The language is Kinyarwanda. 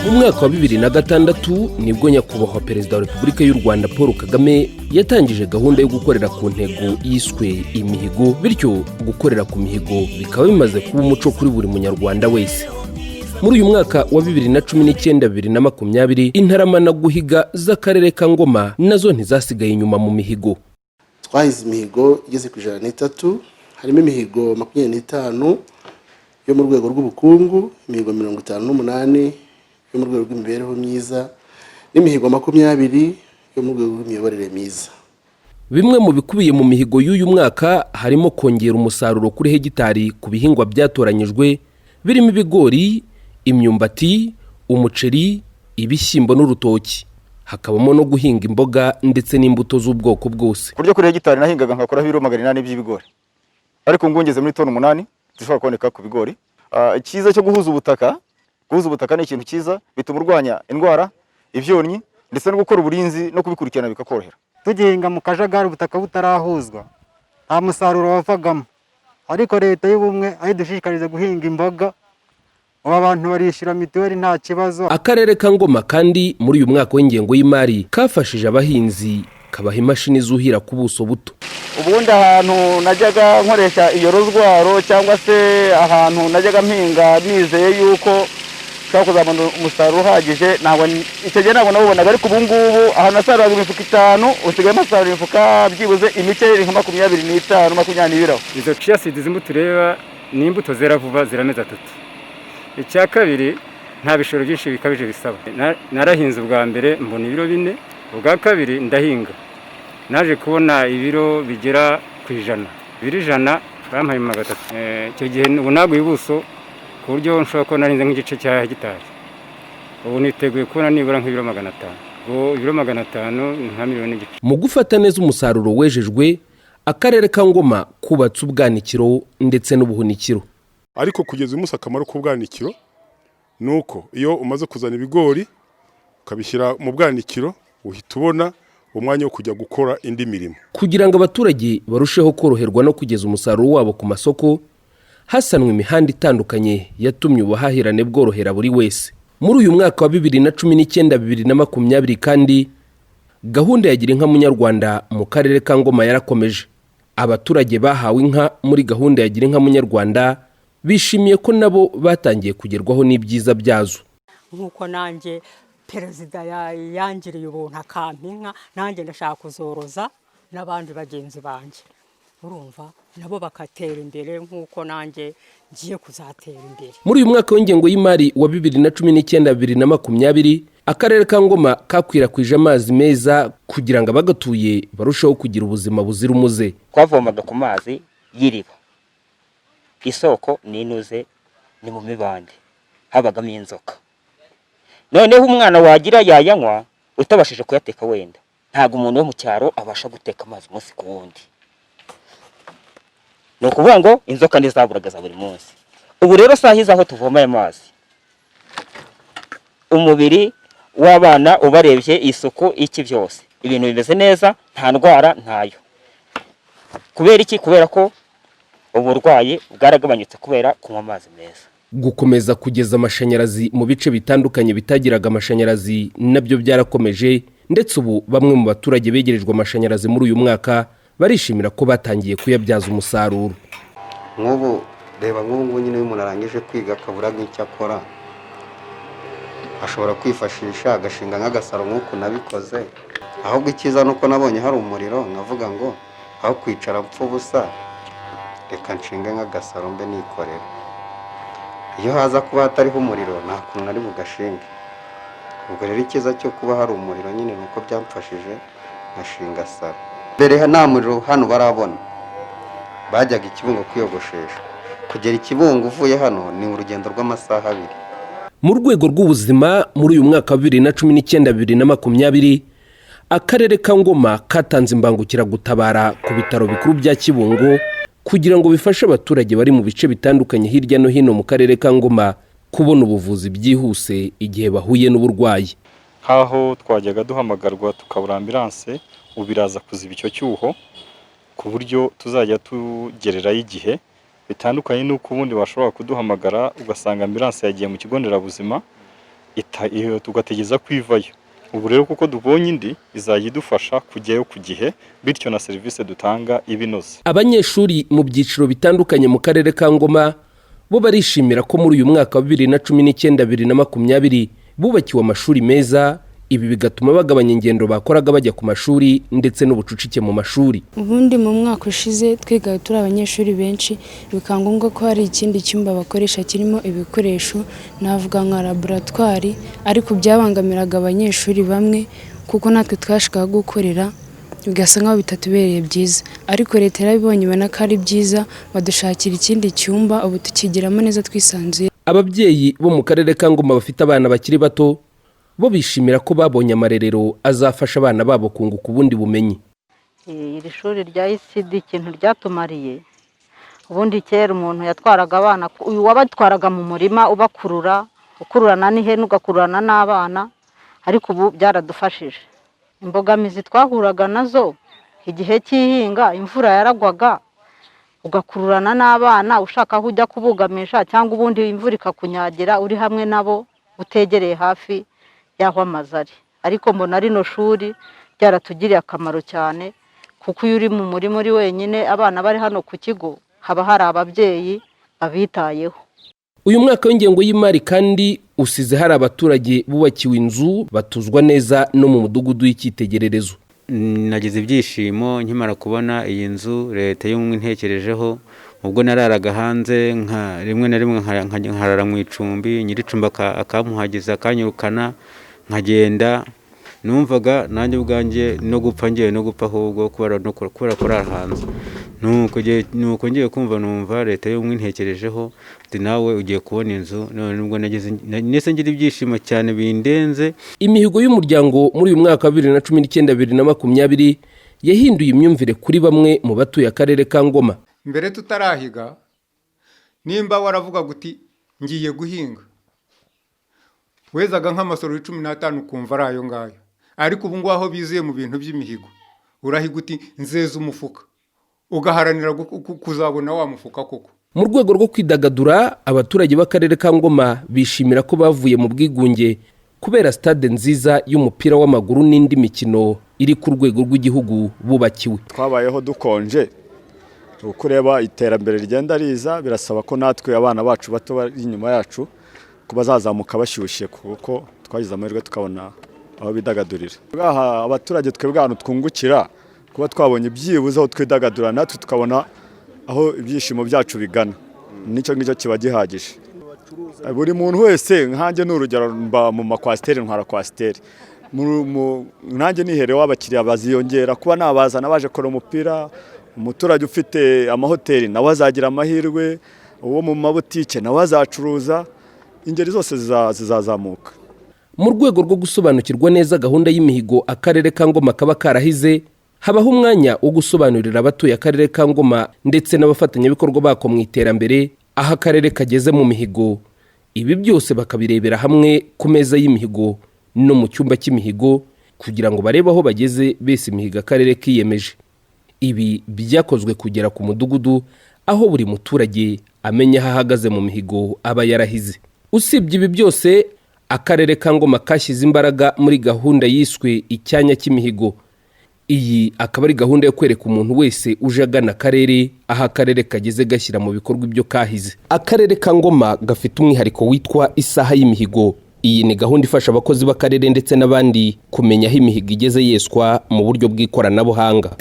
Mu mwaka wa 2006 nibwo Nyakubahwa Perezida wa Repubulika y'u Rwanda Paul Kagame yatangije gahunda yo gukorera ku ntego yiswe imihigo. Bityo gukorera ku mihigo bikaba bimaze kuba umuco kuri buri Munyarwanda wese. Muri uyu mwaka wa 2019, 2020, Intaramanaguhiga z'Akarere ka Ngoma nazo ntizasigaye inyuma mu mihigo. Twahize imihigo igeze ku 103, harimo imihigo 25 yo mu rwego rw'ubukungu, imihigo 58 yo mu rwego rw'imibereho myiza n'imihigo 20 yo mu rwego rw'imiyoborere myiza. Bimwe mu bikubiye mu mihigo y'uyu mwaka harimo kongera umusaruro kuri hegitari ku bihingwa byatoranyijwe, birimo ibigori, imyumbati, umuceri, ibishyimbo n'urutoki, hakabamo no guhinga imboga ndetse n'imbuto z'ubwoko bwose. Ku buryo kuri hegitari nahingaga nkakoraho ibiro 800 by'ibigori, ariko ngo ngeze muri toni 8 zishobora kuboneka ku bigori. Icyiza cyo guhuza ubutaka, guhuza ubutaka ni ikintu cyiza, bituma urwanya indwara, ibyonnyi, ndetse no gukora uburinzi no kubikurikirana bikakorohera. Tugihinga mu kajagari, ubutaka butarahuzwa, nta musaruro wavagamo, ariko Leta y'Ubumwe aho idushishikariza guhinga imboga, ubu abantu barishyura mituweli nta kibazo. Akarere ka Ngoma kandi muri uyu mwaka w'ingengo y'imari kafashije abahinzi, kabaha imashini zuhira ku buso buto. Ubundi ahantu najyaga nkoresha iyo rozwaro, cyangwa se ahantu najyaga mpinga nizeye yuko nshobora kuzabona umusaruro uhagije, ntabwo icyo gihe ntabwo nawubonaga. Ariko ubu ngubu ahantu nasaruraga imifuka 5, usigaye masarura imifuka byibuze imike iri nka 25, 22 aho. Izo chia seeds, izi mbuto ureba, ni imbuto zera vuba, zera amezi 3. Icya kabiri, nta bishoro byinshi bikabije bisaba. Narahinze ubwa mbere mbona ibiro 4, ubwa kabiri ndahinga naje kubona ibiro bigera ku 100. Ibiro 100 bampaye mu 300. Icyo gihe ubu naguye ubuso ku buryo nshobora kuba narinze nk'igice cya hegitari. Ubu niteguye kubona nibura nk'ibiro 500. Ubwo ibiro 500 ni nka miliyoni n'igice. Mu gufata neza umusaruro wejejwe, Akarere ka Ngoma kubatse ubwanikiro ndetse n'ubuhunikiro. Ariko kugeza uyu munsi akamaro k'ubwanikiro ni uko iyo umaze kuzana ibigori ukabishyira mu bwanikiro, uhita ubona umwanya wo kujya gukora indi mirimo. Kugira ngo abaturage barusheho koroherwa no kugeza umusaruro wabo ku masoko, hasanwe imihanda itandukanye yatumye ubuhahirane bworohera buri wese. Muri uyu mwaka wa 2019, 2020 kandi, gahunda ya Gira Inka Munyarwanda mu Karere ka Ngoma yarakomeje. Abaturage bahawe inka muri gahunda ya Gira Inka Munyarwanda bishimiye ko nabo batangiye kugerwaho n'ibyiza byazo. Nk'uko nanjye perezida yangiriye ubuntu akampa inka, nanjye ndashaka kuzoroza n'abandi bagenzi banjye, urumva nabo bagatera imbere nk'uko nanjye ngiye kuzatera imbere. Muri uyu mwaka w'ingengo y'imari wa 2019, 2020, Akarere ka Ngoma kakwirakwije amazi meza kugira ngo abagatuye barusheho kugira ubuzima buzira umuze. Twavomaga ku mazi y'iriba, isoko ninuze ni mu mibande, habagamo inzoka. Noneho umwana wagira yayanywa utabashije kuyateka wenda, ntabwo umuntu wo mu cyaro abasha guteka amazi umunsi ku wundi. Ni ukuvuga ngo inzoka ntizaburaga za buri munsi. Ubu rero saha izi aho tuvoma aya mazi, umubiri w'abana ubarebye, isuku, iki byose, ibintu bimeze neza, nta ndwara ntayo. Kubera iki? Kubera ko uburwayi bwaragabanyutse kubera kunywa amazi meza. Gukomeza kugeza amashanyarazi mu bice bitandukanye bitagiraga amashanyarazi nabyo byarakomeje, ndetse ubu bamwe mu baturage begerejwe amashanyarazi muri uyu mwaka barishimira ko batangiye kuyabyaza umusaruro. Nk'ubu reba, nk'ubu ngubu nyine iyo umuntu arangije kwiga akabura nk'icyo akora, ashobora kwifashisha agashinga nk'agasaro nk'uku nabikoze. Ahubwo icyiza ni uko nabonye hari umuriro, nkavuga ngo aho kwicara mpfa ubusa, reka nshinge nk'agasaro mbe nikorera. Iyo haza kuba hatariho umuriro, nta kuntu nari bugashinge. Ubwo rero icyiza cyo kuba hari umuriro nyine ni uko byamfashije nkashinga saro. Mbere nta muriro hano barabona, bajyaga i Kibungo kwiyogoshesha. Kugera i Kibungo uvuye hano ni urugendo rw'amasaha 2. Mu rwego rw'ubuzima, muri uyu mwaka wa 2019, 2020, Akarere ka Ngoma katanze imbangukiragutabara ku bitaro bikuru bya Kibungo kugira ngo bifashe abaturage bari mu bice bitandukanye hirya no hino mu Karere ka Ngoma kubona ubuvuzi byihuse igihe bahuye n'uburwayi. Nk'aho twajyaga duhamagarwa tukabura ambulance, ubu biraza kuziba icyo cyuho ku buryo tuzajya tugererayo igihe, bitandukanye n'uko ubundi bashobora kuduhamagara ugasanga ambulance yagiye mu kigo nderabuzima. Tugategereza ko ivayo. Ubu rero kuko dubonye indi izajya idufasha kujyayo ku gihe, bityo na serivisi dutanga iba inoze. Abanyeshuri mu byiciro bitandukanye mu karere ka Ngoma bo barishimira ko muri uyu mwaka wa 2019 2020 bubakiwe amashuri meza. Ibi bigatuma bagabanya ingendo bakoraga bajya ku mashuri ndetse n'ubucucike mu mashuri. Ubundi mu mwaka ushize twigaga turi abanyeshuri benshi, bikaba ngombwa ko hari ikindi cyumba bakoresha kirimo ibikoresho, navuga nka laboratwari, ariko byabangamiraga abanyeshuri bamwe kuko natwe twashakaga gukorera bigasa nkaho bitatubereye byiza. Ariko leta yarabibonye, ibona ko ari byiza, badushakira ikindi cyumba, ubu tukigiramo neza twisanzuye. Ababyeyi bo mu karere ka Ngoma bafite abana bakiri bato bo bishimira ko babonye amarerero azafasha abana babo kunguka ubundi bumenyi. Iri shuri rya ECD ikintu ryatumariye, ubundi kera umuntu yatwaraga abana, uyu wabatwaraga mu murima ubakurura, ukururana n'ihene, ugakururana n'abana, ariko ubu byaradufashije. Imbogamizi twahuraga nazo igihe cy'ihinga, imvura yaragwaga ugakururana n'abana ushaka aho ujya kubugamisha, cyangwa ubundi imvura ikakunyagira uri hamwe nabo utegereye hafi y'aho amazu ari. Ariko mbona rino shuri ryaratugiriye akamaro cyane, kuko iyo uri mu murima uri wenyine, abana bari hano ku kigo haba hari ababyeyi babitayeho. Uyu mwaka w'ingengo y'imari kandi usize hari abaturage bubakiwe inzu, batuzwa neza no mu mudugudu w'icyitegererezo. Nagize ibyishimo nkimara kubona iyi nzu leta y'ubumwe intekerejeho. Ubwo nararaga hanze, nka rimwe na rimwe nkarara mu icumbi, nyir'icumbi akamuhagiza akanyirukana nkagenda. Numvaga nanjye ubwanjye no gupfa, ngiye no gupfa ahubwo kubera no kubera kurara hanze. Nuko ngiye kumva numva leta y'ubumwe intekerejeho, ati nawe ugiye kubona inzu. None nubwo nageze nese ngira ibyishimo cyane bindenze. Imihigo y'umuryango muri uyu mwaka wa 2019 2020 yahinduye imyumvire kuri bamwe mu batuye akarere ka Ngoma. Mbere tutarahiga, nimba waravuga uti ngiye guhinga, wezaga nk'amasoro 15 ukumva ari ayo ngayo. Ariko ubu ngubu aho biziye mu bintu by'imihigo, urahiga uti nzeza umufuka, ugaharanira kuzabona wa mufuka koko. Mu rwego rwo kwidagadura, abaturage b'akarere ka Ngoma bishimira ko bavuye mu bwigunge kubera stade nziza y'umupira w'amaguru n'indi mikino iri ku rwego rw'igihugu bubakiwe. Twabayeho dukonje, uko ureba iterambere rigenda riza, birasaba ko natwe abana bacu bato bari inyuma yacu ko bazazamuka bashyushye, kuko twagize amahirwe tukabona aho bidagadurira. Aha abaturage twebwe ahantu twungukira kuba twabonye byibuze aho twidagadura, natwe tukabona aho ibyishimo byacu bigana, nicyo ngicyo kiba gihagije. Buri muntu wese, nkanjye ni urugero, mba mu makwasiteri, ntwara kwasiteri, nkanjye niherewe abakiriya baziyongera kuba nabazana baje kureba umupira. Umuturage ufite amahoteli nawe azagira amahirwe, uwo mu mabutike nawe azacuruza, ingeri zose zizazamuka. Mu rwego rwo gusobanukirwa neza gahunda y'imihigo akarere ka Ngoma kaba karahize, habaho umwanya wo gusobanurira abatuye akarere ka Ngoma ndetse n'abafatanyabikorwa bako mu iterambere aho akarere kageze mu mihigo. Ibi byose bakabirebera hamwe ku meza y'imihigo no mu cyumba cy'imihigo kugira ngo barebe aho bageze bese imihigo akarere kiyemeje. Ibi byakozwe kugera ku mudugudu, aho buri muturage amenya aho ahagaze mu mihigo aba yarahize. Usibye ibi byose, akarere ka Ngoma kashyize imbaraga muri gahunda yiswe icyanya cy'imihigo. Iyi akaba ari gahunda yo kwereka umuntu wese uje agana akarere aho akarere kageze gashyira mu bikorwa ibyo kahize. Akarere ka Ngoma gafite umwihariko witwa isaha y'imihigo. Iyi ni gahunda ifasha abakozi b'akarere ndetse n'abandi kumenya aho imihigo igeze yeswa mu buryo bw'ikoranabuhanga.